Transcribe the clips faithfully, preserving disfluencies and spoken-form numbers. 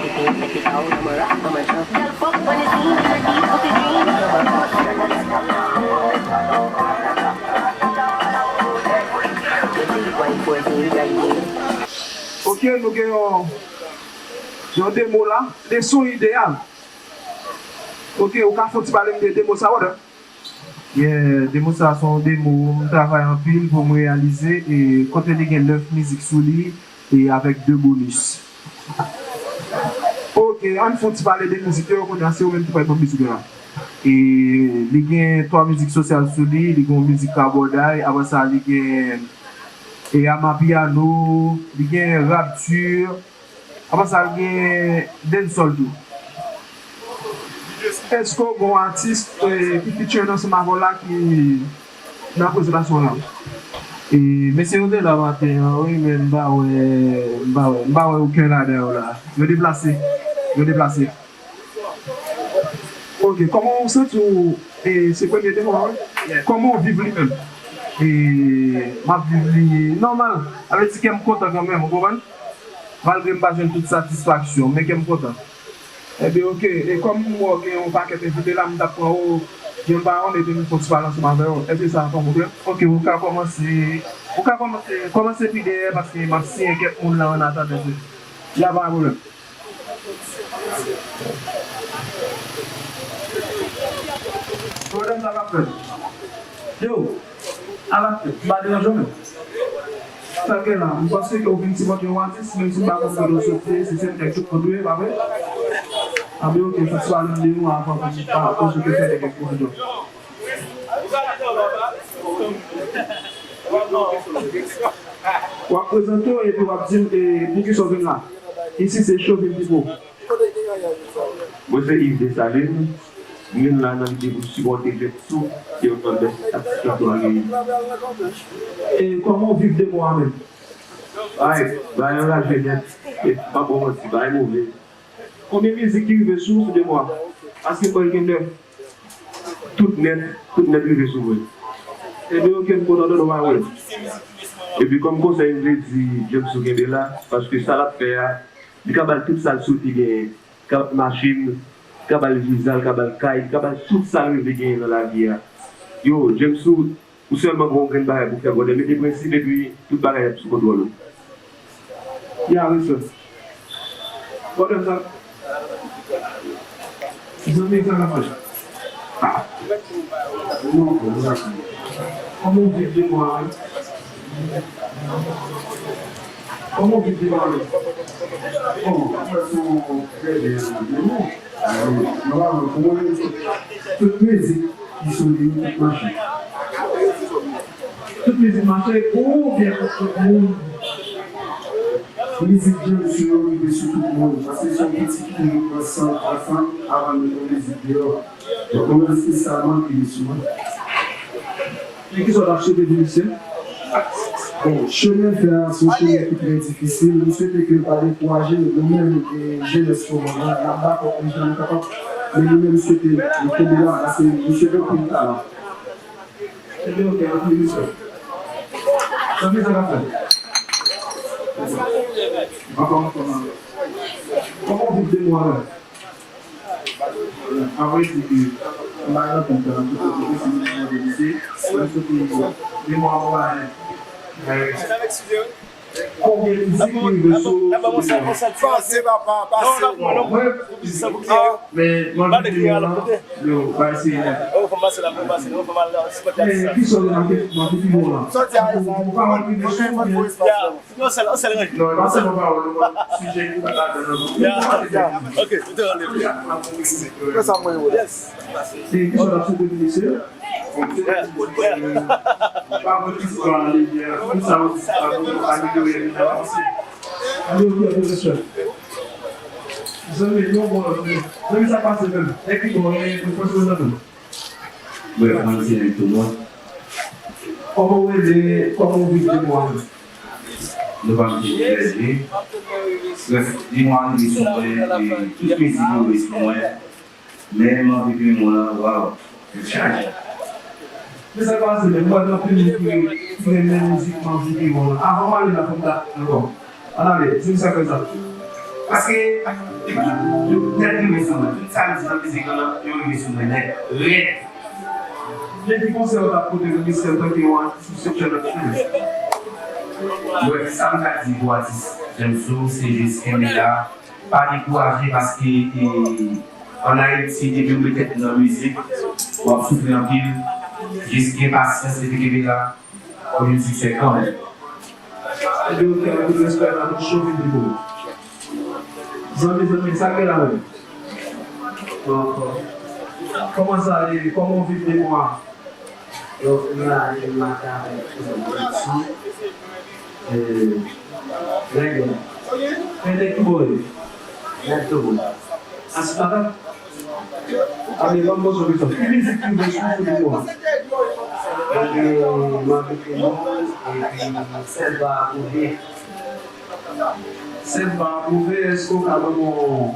Ok, nou gen yon, yon demo la. Leson ideyal. Ok, ou ka fè yon ti pale m de demo sa, brother? Yeah, demo sa se yon demo m travay anpil pou m reyalize, e kote li gen nèf mizik sou li, e avèk de bonis. Ok, ann fè yon ti pale de mizik yo, kounye a se ou menm ki pral ban mizik yo la. E li gen twa mizik sosyal sou li, li gen yon mizik rabòday, apre sa li gen e amapiano, li gen rapture, apre sa li gen dancehall tou. Èske w gen yon atis, eh, ki feature ansanm avè w la ki nan prezantasyon an la? E mesye yo te la maten an, wi, men m pa wè, m pa wè, m pa wè okenn ladan yo la. Yo deplase. Yo deplase. Ok, kòman w santi w, e, se premye demo a, wi? Kòman w viv li menm? E, m ap viv li nòmal. Sa vle di kè m kontan kanmenm, ou konprann? Malgre m pa jwenn tout satisfaksyon, men kè m kontan. Ebyen, ok. E kòm m wè w gen yon pakèt envite la, m t ap pran ou yon pa yon, epi m fè yon ti pale ansanm avè w. Èske sa pa yon pwoblèm? Ok, ou ka kòmanse, ou ka kòmanse, kòmanse pi dèyè, paske m ap siyen kèk moun la an atandan tou. Ya pa yon pwoblèm. Pwoblèm sa k ap fèt. Yo, ala fèt, m pa deranje w menm. Sa k gen la, m panse ke w vin sipòte yon atis, menm si m pa konn kote w soti, se sèl nèg tout moun dwe, pa vre? Anben, ok, fè ti pale m de ou avan pou m pa poze kesyon de kèk pwoblèm. W ap prezante w epi w ap di m, e, poukisa w vin la. Isi se Chauvin Pipo. Mwen se Yves Dessalines. M vin la nan lide pou sipòte Jemsou, ki se youn nan bèst atis k ap nan peyi. E kòman w viv demo a menm? Ay, bagay anraje nèt. E m p ap ba w manti, bagay move. Konbyen mizik ki rive sou ou sou demo a? Paske m wè l gen nèf. Tout nèt, tout nèt rive sou mwen. Ebyen, ok, m kontan tande w, pa wè. Epi kòm konsèy, m vle di Jemsou kenbe la, paske sa l ap fè a, li ka ba l tout sa l sot li genyen. Li ka ba l machin, li ka ba l viza, li ka ba l kay, li ka ba l tout sa l reve genyen nan lavi a. Yo, Jemsou, ou sèlman gen yon grenn bagay pou fè, brother. Mete prensip epi tout bagay ap sou kontwòl ou. Ya, respè. Brother, sa. Zanmi, sa ka fè? Non, non, non. Kòman w viv demo a menm? Kòman w viv demo a menm? Bon, apre se yon trè byen demo. Nòmalman, pou mwen menm, tout mizik ki sou li yo, tout mache. Tout mizik mache, oubyen pou tout moun. Mizik Jemsou yo rive sou tout moun, paske se yon pitit ki toujou pran san, pran san, avan l met yon mizik deyò. Donk, mwen menm espesyalman ki li sou mwen. E kisa w t ap swete di misye? Bon, chemen l fè a se yon chemen ki trè difisil. M swete ke l pa dekouraje, nou menm, e, jenès moman an, n ap bat kont li jan nou kapab. Men nou menm, m swete li kenbe la, paske misye gen anpil talan. Ebyen, ok, anpil respè. Zanmi, sa k ap fèt? Ankò, ankò, ankò. Kòman w viv demo a menm? Avrèdi, m pa gen anpil tan, tout kote se mizik mwen de lise. Mwen soti de mwa mwa. Konbyen mizik ki rive sou, sou demo? Pase, papa, pase. Mwen, men, mwen vin demo la, yo, bay serye. Men, ki sòt nan ke, nan ke pi bon la? Ou pa wè ki gen sou, men, Yon sèl, yon sèl ranje. Non, e pa sèlman pawòl, non, sijè ki pa ladan nan. Ya, ya. Ok, ou te rale. Fè sa mwen, wi. Yes. E ki sòt ap sou de mesye? Bon, se pa ti pa mwen ki sou an limyè. Pou sa ou di sa pou amelyore li nan avanse. Amelyore li nan avanse. Zanmi, nou bon, zanmi. Zanmi, sa pase menm. Nèg ki bon, e, pou fòs mwen nan menm. Brèf, mwen se Victor Mont. Kòman w rele, kòman w viv demo a menm? Nou pa mete trè byen. Brèf, demo a rive sou mwen, e tout mizik yo rive sou mwen. Men m anvi ke mwen, waw, tèt chaje. Men sa k pase menm, m wè gen anpil moun ki, ki renmen mizik m anvi ke mwen. Avan m ale la, fò m ta ankò. Ann ale, di m sa k fè sa. Paske yo nèt rive sou mwen. Tout sa m di nan mizik lan, yo rive sou mwen nèt, rèd. Depi konsè w t ap pote nan mizik lan, tanke yon atis, misye fè lòt chanje. Brèf, sa m ka di pou atis Damso, se jis kenbe la, pa dekouraje, paske, e, ann Ayiti, depi w met tèt ou nan mizik, w ap soufri anpil. Jis gen pasyans epi kenbe la. Pou yon siksè kanmenm. Ebyen, ok, anpil respè, Madan Chovin Pipo. Zanmi, zanmi, sa k gen la menm? Bon, bon. Kòman sa ye? Kòman w viv de mwa? Yo, m la, m maten avèk zanmi. Eh, nèg yo. Men nèg ki bò yo? Nèg tou bon. Asipata? Ame ban m poze yon kesyon. Ki mizik ki rive sou ou de mwa? Ebyen, m anvi di nou, epi sèl pa apwouve. Sèl pa apwouve, èske w ka ban m yon,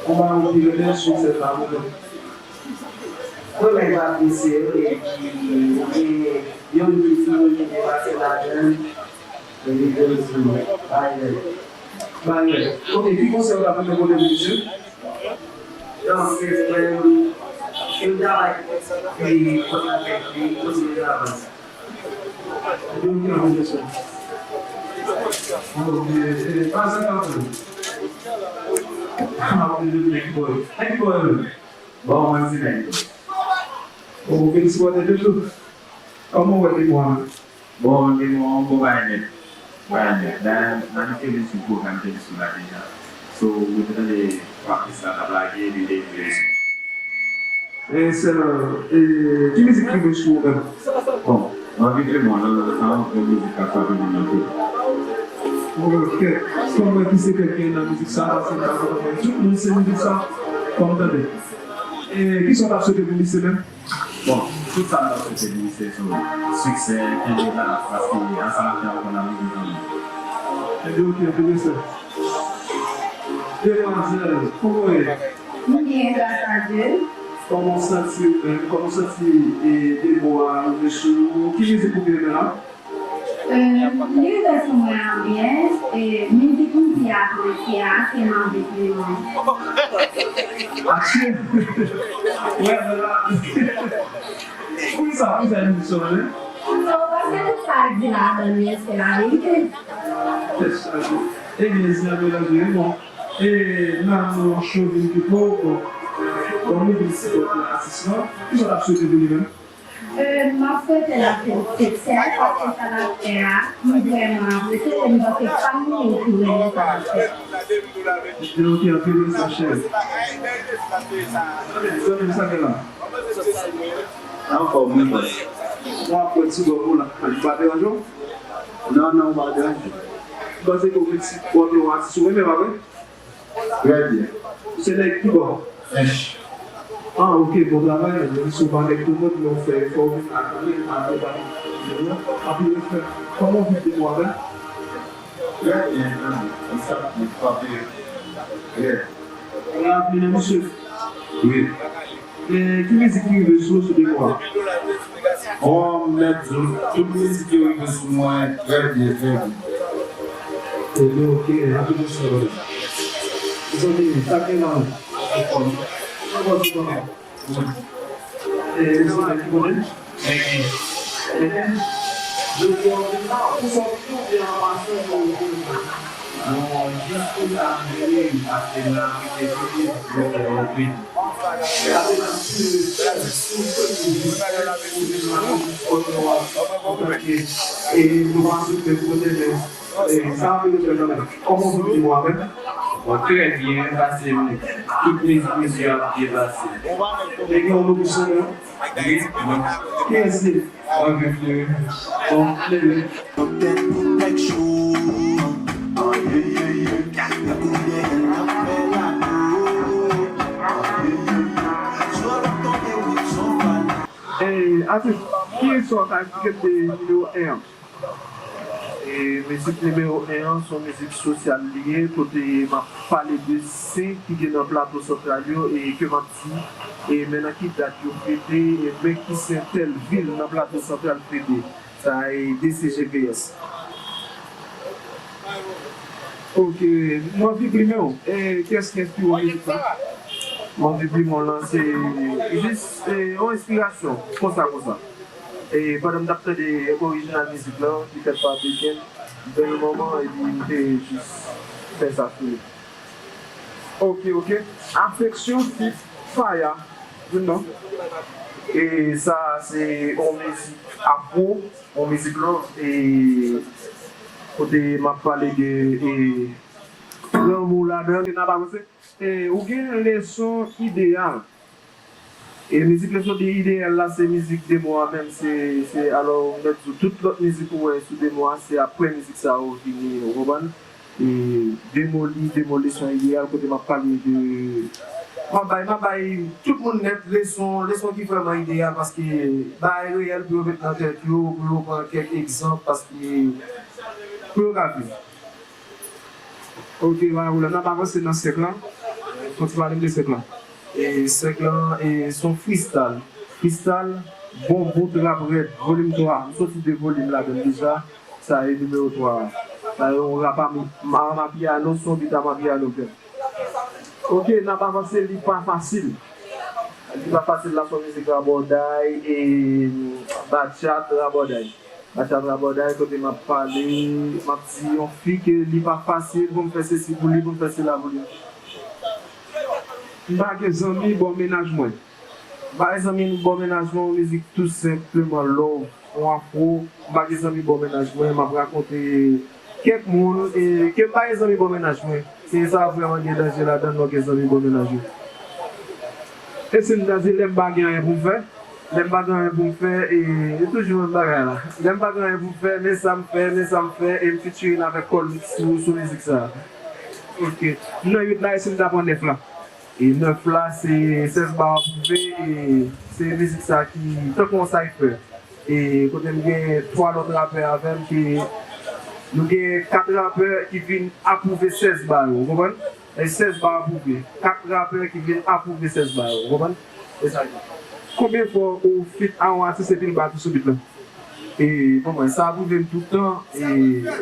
yon bagay ou pi renmen sou sèl pa apwouve? Premye pa plis yo, epi ou gen yon ki tou, ki te pase ladan l, epi pou l di, bay lè. Bay lè. Ok, ki konsèy ou ta pou te pote pou misye? Donk, se frè m, ke l travay, epi konn avèk li, kontinye travay. Donk, yon kesyon. Ok, e, pa sa ka pou. Ah, ok, nèg bòy. Nèg bòy, menm. Bon, mwen se nèg. Bon, ou vin sipòte toujou. Kòman w wè de mwa? Bon, de mwa, bon bagay nèt. Bagay nèt. Dayè, m abitye vin sou pwogram ke li sou la deja. So, ou te tande Patrice la t ap lage, li te vin sou. E sèl, e, ki mizik ki rive sou ou menm? Bon, mwen vin de mwa nan, nan sa, yon mizik k ap frape moun nan tou. Bon, kèt, kòm mwen ki se kèt gen nan mizik sa, paske m pa konn mwen tout moun se mizik sa, kòm tande. E kisa w t ap swete pou misye menm? Bon, tout sa m t ap swete pou misye se siksè, kenbe la, paske ansanm avè w konn ap rive kanmenm. Ebyen, ok, enteresan. Demwazèl, kòman w ye? M byen, gras a Dye. Kòman w santi w menm? Kòman w santi, e, de mwa a rive sou ou? Ki mizik ou pi renmen la? E, li rive sou mwen an byen, e, mizik m pi apresye a, se M anvi pli lwen. Atye! Wè, wè la. Poukisa, poukisa li di sa, hein? Non, paske tout sa l di ladan li, se laverite. Tèt chaje. Ebyen, zen an melanje, wi, bon. E, nan non Chovin Pipo, bon. Bon, nou vin sipòte atis lan. Kisa w t ap swete pou li menm? E, m ap swete l anpil siksè, paske sa l ap fè a, m vrèman apresye l, e m panse pa moun ki renmen sa l ap fè. Yo, ok, anpil respè, cheri. Zanmi m, sa gen la? Anfòm, wi, bòs. Mwen ap pran ti bò pou la. M pa deranje w? Non, non, ou pa deranje. M panse ke w vin sipòte yon atis ou renmen, pa vre? Trè byen. Se nèg ki bò? Ench. Ah, ok, bon travay. Menm si w pa nèg tout moun, men w fè efò, w vin akonpanye, akonpanye. Anpil respè. Kòman w viv de mwa a? Trè byen, zanmi. Konsa, m frape. Trè. Ou la vini, mesye? Wi. E ki mizik ki rive sou ou sou de mwa? Bon, m mèt di w, tout mizik yo rive sou mwen trè byen, trè byen. Ebyen, ok, anpil respè, brother. Zanmi, sa gen la, anfòm. Anfòm, anfòm. E, se mwen ki konnen? Meki. Meki? Jodi a, ou vin la, ou sòti oubyen an pasan pou ou vin? Non, jis pou sa m vini, paske m la mete tout mizik yo fè yo vin. Sa vle di anpil respè, tout mizik yo vin la, tout kote w ap antanke, e nou pa sou menm kote, men, e, sa vle di anpil respè kanmenm. Kòman w viv de mwa menm? Bon, trè byen, paske tout mizik misye ap byen pase. Nèg yo, nou pou sonnen. Wi, mwen. Kiyès li? Mwen, Vif Liri. Bon, leve. Tèt pou nèg cho. Ayayay. Nèg ou dèyè l ap fè lakou. Ayayay. Zwo l ap tonbe, wi, son fana. E, atis, ki istwa w ka eksplike m de nimewo en an? E mizik nimewo en an, se yon mizik sosyal li ye, kote m ap pale de sen ki gen nan Plato Santral yo, e ke m ap di, e men nan ki dat yo fete, e men ki sen tèl vil nan Plato Santral fete. Sa e D C G P S. Ok, m anvi plimen w. E kiyès ki enspire w mizik la? M anvi plimen w lan, se jis e, yon enspirasyon, konsa, konsa. E pandan m t ap tande orijinal mizik lan, ki fèt pa Beken, bèl moman, epi m te jis fè sa sou li. Ok, ok. Afeksyon feat. Faya, you know. E sa se yon mizik afro, yon mizik love, e kote m ap pale de e, lanmou ladan l. N ap avanse. E, ou gen leson ideyal. E mizik leson de ideyal la, se mizik demo a menm, se, se, alò, m mèt di w, tout lòt mizik ou wè sou demo a, se apre mizik sa yo vini, ou konprann? E demo li, demo leson ideyal, kote m ap pale de, m ap bay, m ap bay tout moun nèt leson, leson ki vrèman ideyal, paske bagay reyèl pou yo met nan tèt yo, pou yo pran kèk egzanp, paske pou yo ka viv. Ok, Mawoula, n ap avanse nan sèk lan. Fò w ti pale m de sèk lan. E sèk lan, e, se yon freestyle. Freestyle, bon bout rap rèd, volim twa. M soti de volim ladan l deja. Sa e nimewo twa a. Sa e yon rap a mi-, a amapiano, se yon beat amapiano m fè. Ok, n ap avanse, li pa fasil. Li pa fasil la, se yon mizik rabòday, e, batchat rabòday. Batchat rabòday, kote m ap pale, m ap di yon fi ke li pa fasil pou m fè sesi pou li, pou m fè sela pou li. M pa gen zanmi bò mennaj mwen. M pa gen zanmi bò mennaj mwen, yon mizik tou senpleman love, yon afro, m pa gen zanmi bò mennaj mwen, m ap rakonte kèk moun, e, ke m pa gen zanmi bò mennaj mwen. Se sa vrèman gen danje ladan l, lè w gen zanmi bò mennaj ou. E si m ta di lè m pa gen anyen pou m fè, lè m pa gen anyen pou m fè, e, e toujou menm bagay la. Lè m pa gen anyen pou m fè, men sa m fè, men sa m fè, e m featuring avèk Colmix sou, sou mizik sa. Ok. M nan uit la, e si m ta pran nèf la? E nèf la, se sèz ba apwouve, e se mizik sa ki tankou yon cypher. E kote m gen twa lòt rapè avè m ke nou gen kat rapè ki vin apwouve sèz ba yo, ou konprann? E sèz ba apwouve. Kat rapè ki vin apwouve sèz ba yo, ou konprann? E sa li. Konbyen fwa ou feat a yon atis epi l bat ou sou beat lan? E pou mwen, sa ap rive m tout tan, e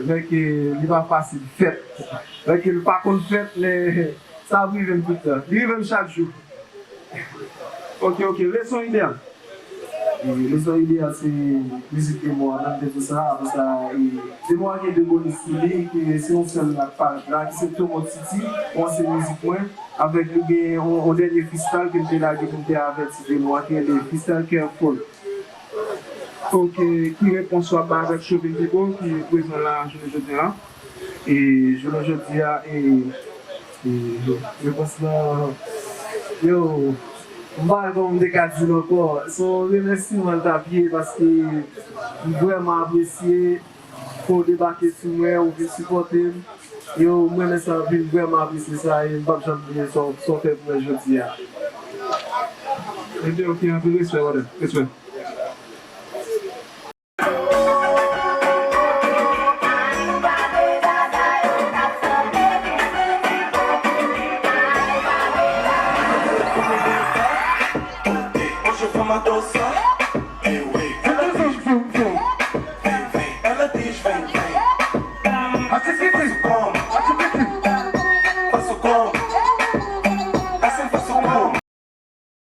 lè ke li pa fasil fèt. Lè ke l pa konn fèt, men sa ap rive m tout tan. Li rive m chak jou. Ok, ok. Leson ideyal. E leson ideyal se mizik demo a, nan de tou sa, apre sa, e demo a gen de bonis sou li, ke se yon sèl la k parèt la, ki se Tomo Titi, yon ansyen mizik mwen, avèk li gen yon, yon dènye freestyle ke m te lage pou m te avèti demo a, ki rele Freestyle Careful. Ok, ki repons w ap bay avèk Chauvin Pipo ki prezan la jounen jodi a? E jounen jodi a, e, e repons lan, yo, m pa wè kòman m te ka di l ankò. Se yon remèsiman l t ap ye paske m vrèman apresye fè w debake sou mwen, ou vin sipòte m. Yo, m renmen sa anpil, m vrèman apresye sa e m p ap janm bliye sa w, sa w fè pou mwen jodi a. Ebyen, ok, anpil respè, brother. Respè.